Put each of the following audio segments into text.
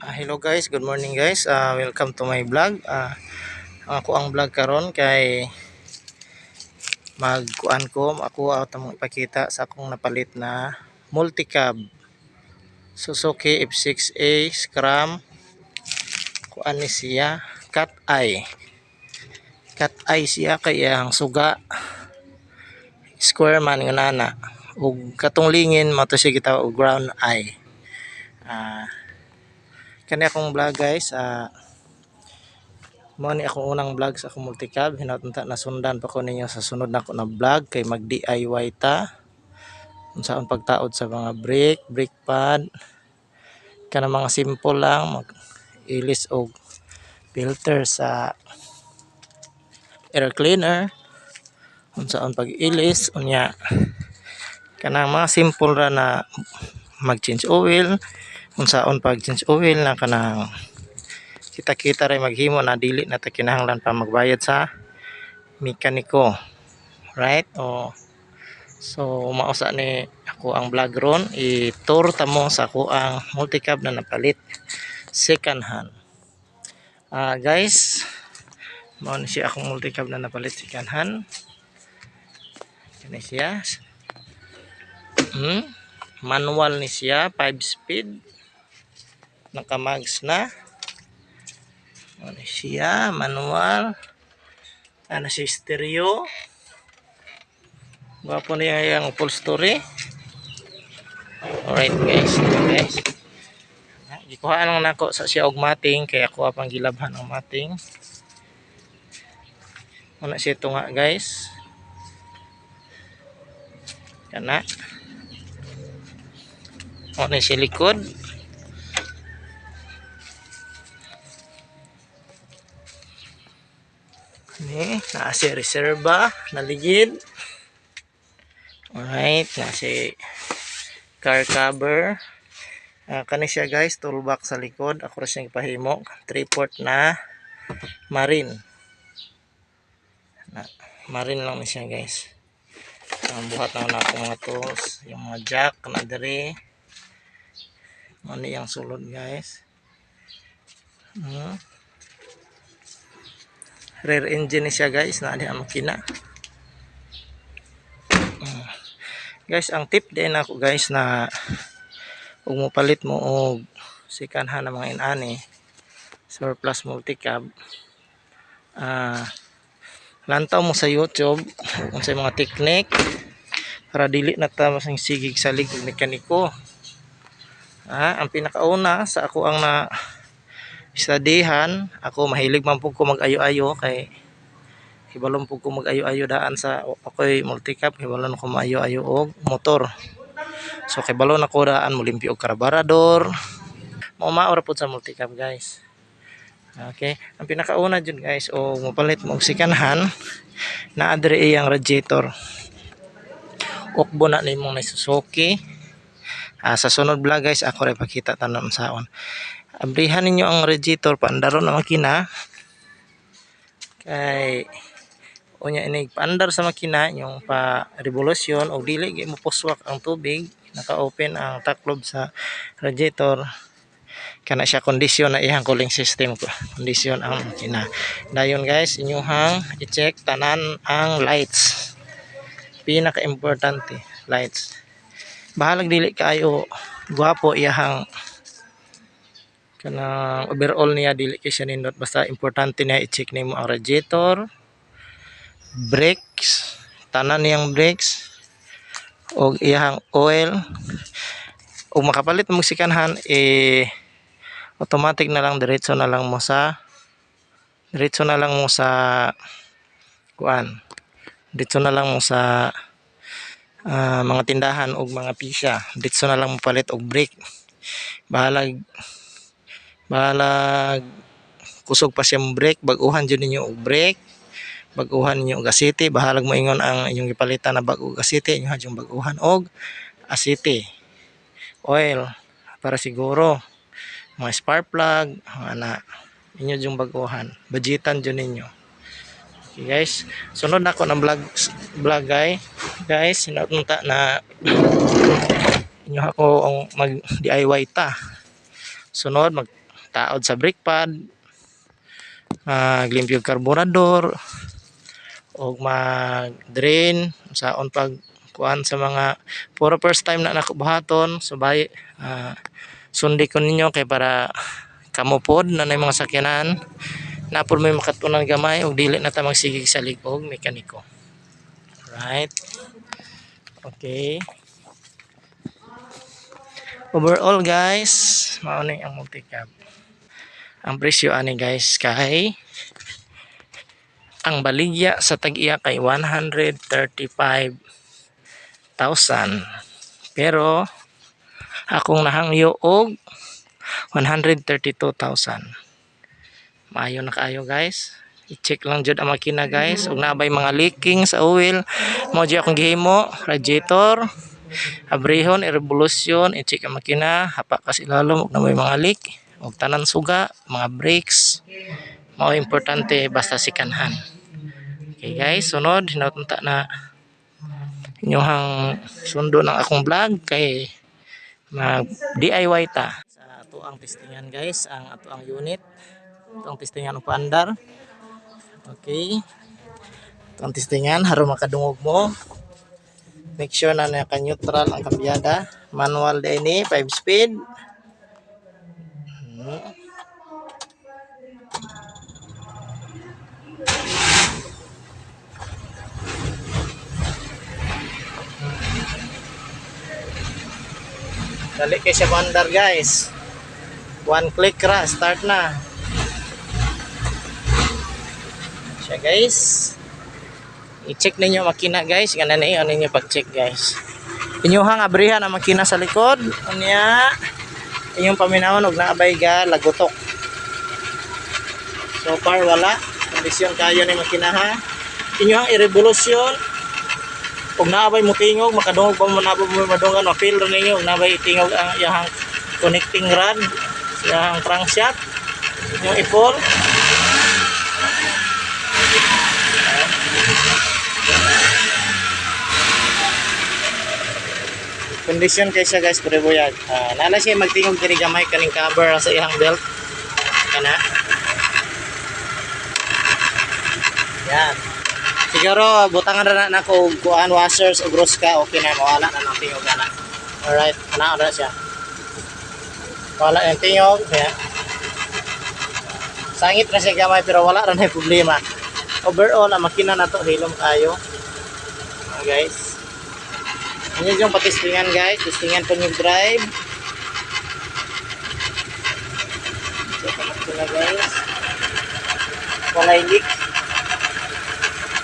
Hello guys, good morning guys. Welcome to my vlog. Ang ako ang vlog karon kay magkuan ko, ako atong ipakita sa akong napalit na multicab Suzuki F6A Scram. Kuan ni siya, cat eye. Cat eye siya kay ang suga square man nga nana ug katong lingin mato siya gitawag og round eye. Kani akong vlog guys, mao ni akong unang vlog sa akong multicab. Hinaot unta nasundan pa ko ninyo sa sunod nako na vlog kay mag DIY ta unsaon pagtaod sa mga brake, brake pad, kanang mga simple lang, mag ilis og filter sa air cleaner, unsaon pag-ilis unya, kanang mga simple ra na mag change oil, unsaon pag change oil na kanang kita-kita ray maghimo na dili na ta kinahanglan pa magbayad sa mekaniko, right? O so mao sa ni ako ang vlog ron, i-tour ta mo sa ako ang multicab na napalit second hand. Guys, mao ni siya akong multicab na napalit second hand. Kani siya, Manual ni siya, 5 speed, nakamags na. Mao ni siya, manual, ano siya, stereo. Gwapo niya yung upholstery. Alright guys, guys. Gikuhaan lang nako sa siya og mating kay ako pang gilabhan ang mating. Muna siya ito nga guys. Kana. Muna siya likod. Ni, naa siya reserva, naligid. Alright, na si car cover. Kani siya guys, toolbox sa likod. Ako ra siyang ipahimo. 3-port na marine. Na, marine lang ni siya guys. Ang buhat na ako mga tools, yung mga jack na diri. Ano yung sulod guys. Rear engine ni siya guys, na ang makina. Guys, ang tip din ako guys na ug mo palit mo og second hand na mga inani surplus multicab, lantaw mo sa YouTube unsay mga technique para dili na ta masang sigig salig og mekaniko. Ang pinakauna sa ako ang na studyhan, ako mahilig man pud ko mag-ayo-ayo kay hibalon pud ko mag-ayo-ayo daan sa ako'y multicab, hibalon ko maayo-ayo og motor. So kibalon ako daan mo limpyo og karburador. Mao mao ra pud sa multicab guys. Okay, ang pinakauna jud guys o mopalit mo og second hand, naa diri iyang radiator. Ukbo na nimong na Suzuki. Sa sunod vlog guys, ako ra ipakita tanan unsaon. Abrihan ninyo ang radiator, paandaron ang makina. Kay unya inig paandar sa makina yung pa revolution og dili gyud mo puswak ang tubig, naka-open ang taklob sa radiator, kana siya kondisyon na iyang cooling system ko, kondisyon ang makina. Dayon guys, inyuhang i-check tanan ang lights, pinaka importante lights. Bahalag dili kaayo gwapo iyahang kanang overall niya, dili kay siya nindot, basta importante niya i-check nimo ang radiator, brakes, tanan niyang brakes og iyahang oil. Ug makapalit mo second hand, eh automatic na lang diretso na lang mo sa kuan, diretso na lang mo sa mga tindahan og mga pisya, diretso na lang mo palit og brake. Bahalag bahalag kusog pa siya mo brake, bag-uhan jud ninyo og brake, bag-uhan ninyo og asite. Bahalag moingon ang inyong gipalitan na bag-o og asite, inyo jud bag-uhan og asite, oil para siguro, mga spark plug ana, inyo jung bag-uhan, budgetan jud ninyo. Okay guys, sunod na ako ng vlog vlog guys. Guys, hinaot ta na inyo ako ang mag DIY ta. Sunod mag Magtaod sa brake pad, maglimpyo karburador, og mag-drain saon pag kuan sa mga puro first time na nako buhaton. So bay sundi ko ninyo kay para kamo pod na nay mga sakyanan na pod may makatunan gamay og dili na ta magsigig salig og mekaniko. Right? Okay. Overall guys, mao ni ang multicab. Ang presyo ani guys kay ang baligya sa tag-iya kay 135,000. Pero akong nahangyo og 132,000. Maayo na kaayo guys. I-check lang jud ang makina guys. Ug naabay mga leaking sa oil, mao jud akong gihimo, radiator, abrihon, i-revolution, i-check ang makina, hapa ka sa ilalom ug na may mga leak, ug tanan suga, mga brakes. Mao importante basta sikanhan. Okay guys, sunod hinaut na inyong sundo ng akong vlog kay mag DIY ta. Sa ato ang testingan guys, ang ato ang unit. Ato ang testingan og paandar. Okay. Ato ang testingan haron makadungog mo. Make sure na naka-neutral ang kambyada. Manual din ni 5 speed. Dali kay siya bandar guys. One click ra, start na. Siya guys. I-check ninyo makina guys. Nga na ano ninyo pag-check guys. Inyuhang abrihan ang makina sa likod. Unya, inyong paminawon og naabay ga lagutok. So far wala. Kondisyon kayo ni makina ha. Inyuhang i-revolution. Ug naabay mo tingog, makadungog pa mo na mo madungan, ma-feel ra ninyo ug naabay itingog ang iyang connecting rod, iyang crankshaft, yung ipol. Condition kay siya guys, pre buyag. Nala siya magtingog diri gamay kaning cover sa iyang belt. Kana. Yan. Siguro butangan ra na nako og kuan washers og ruska, okay na mawala na nang tingog ana. Alright, ana ra siya. Wala yung tingog, yeah. Sangit ra siya gamay pero wala ra na problema. Overall ang makina nato hilom kayo. Oh, guys. Inyo yung patistingan guys, testingan po yung drive. So, makina guys. Walay leak.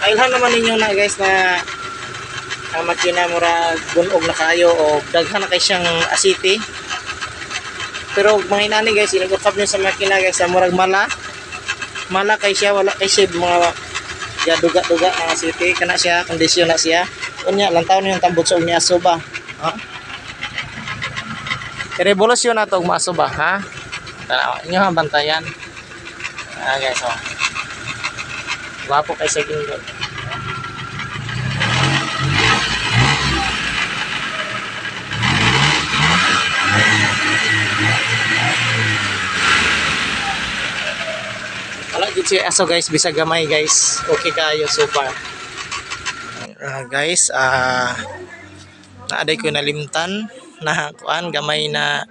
Ailhan naman ninyo na guys na ang makina mura gunog na kayo o daghan na kay siyang asiti. Pero mga inani guys, inugukab nyo sa makina guys, sa murag mala. Mala kay siya, wala kay siya mga duga-duga ang asiti. Kana siya, kondisyon na siya. Unya, lantaw niyo yung tambot sa unya aso ba? Ha? Revolusyon na ito og maaso ba, ha? Tanawa, inyo ang bantayan. Ah, guys, oh. Gwapo kay sa gindot. Wala jud siya aso guys, bisag gamay guys. Okay kayo so far. Guys, naaday ko nalimtan na kuan gamay na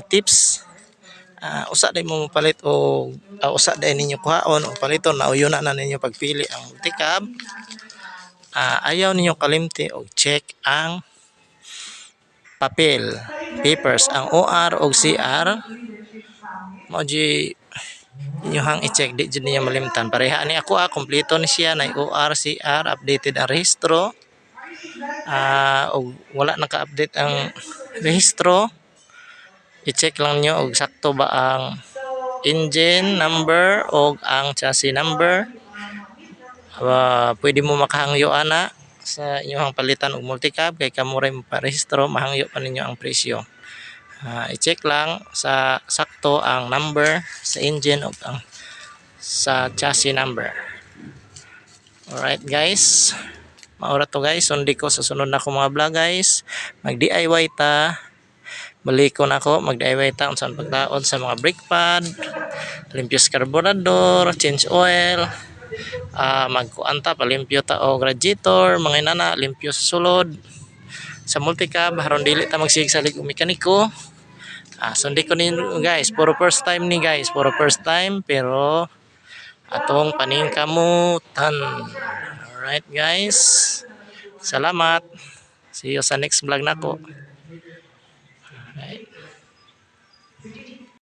tips. Usa day mo palit o usa day ninyo kuhaon o paliton na uyon na ninyo pagpili ang multicab. Ayaw ninyo kalimti og check ang papel, papers, ang OR og CR. Mao jud inyohang i-check, di jud niya malimtan. Pareha ni ako kompleto ni siya na OR, CR, updated ang rehistro. Og wala naka-update ang rehistro, i-check lang nyo og sakto ba ang engine number og ang chassis number. Pwede mo makahangyo ana sa inyong palitan og multicab kay kamo ray maparehistro, mahangyo pa ninyo ang presyo. I-check lang sa sakto ang number sa engine o ang sa chassis number. Alright guys, maura to guys. Sundi ko sa sunod na ko mga vlog guys. Mag DIY ta, Balikon ako, mag-DIY ta unsa ang pagtaod sa mga brake pad, limpyo sa karburador, change oil, magkuan ta, palimpyo ta og radiator, mga inana, limpyo sa sulod sa multicab aron dili ta magsigig salig og mekaniko. Sundi ko ninyo, guys, puro first time ni, guys, puro first time, pero atong paningkamutan. Alright, guys. Salamat. See you sa next vlog nako.